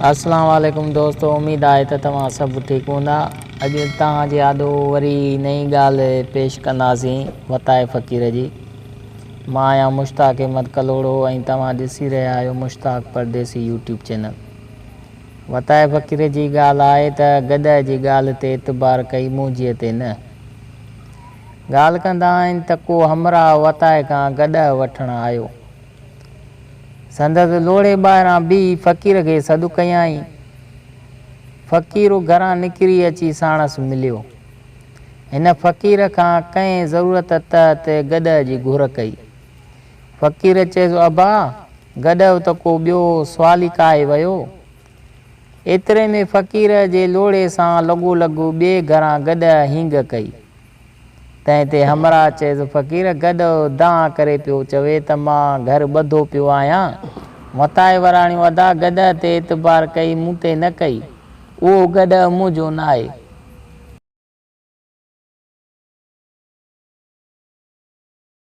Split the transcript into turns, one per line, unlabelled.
اسلام عليڪم دوستو اميد آهي ته توهان سڀ ٺيڪ هوندا اڄ توهان جي آڏو وري نئين ڳالهه پيش ڪنداسين وتائي فقير جي مان آهيان مشتاق احمد ڪلهوڙو ۽ توهان ڏسي رهيا آهيو مشتاق پرديسي يوٽيوب چينل وتائي فقير جي ڳالهه آهي ته گڏهه جي ڳالهه تي اعتبار ڪئي منهنجي تي نه ڳالهه ڪندا آهن ته ڪو همراهه وتائي کان گڏهه وٺڻ آيو سندس لوڙهي ٻاهران بيهي فقير کي سڏ ڪيائين. فقير گهران نڪري اچي ساڻس مليو. هن فقير کان ڪنهن ضرورت تحت گڏهه جي گهر ڪئي. فقير چيس، ابا، گڏهه ته ڪو ٻيو سوالي ڪاهي ويو. ايتري ۾ فقير جي لوڙهي سان لڳو لڳ ٻئي گهران گڏهه هينگ ڪئي. تنهن تي همراهه چيس، فقير گڏهه دانهن ڪري پيو چوي ته مان گهر ٻڌو پيو آهيان. وتائي وراڻيو، ادا گڏهه تي اعتبار ڪئي مون تي نه ڪئي. اهو گڏهه منهنجو ناهي.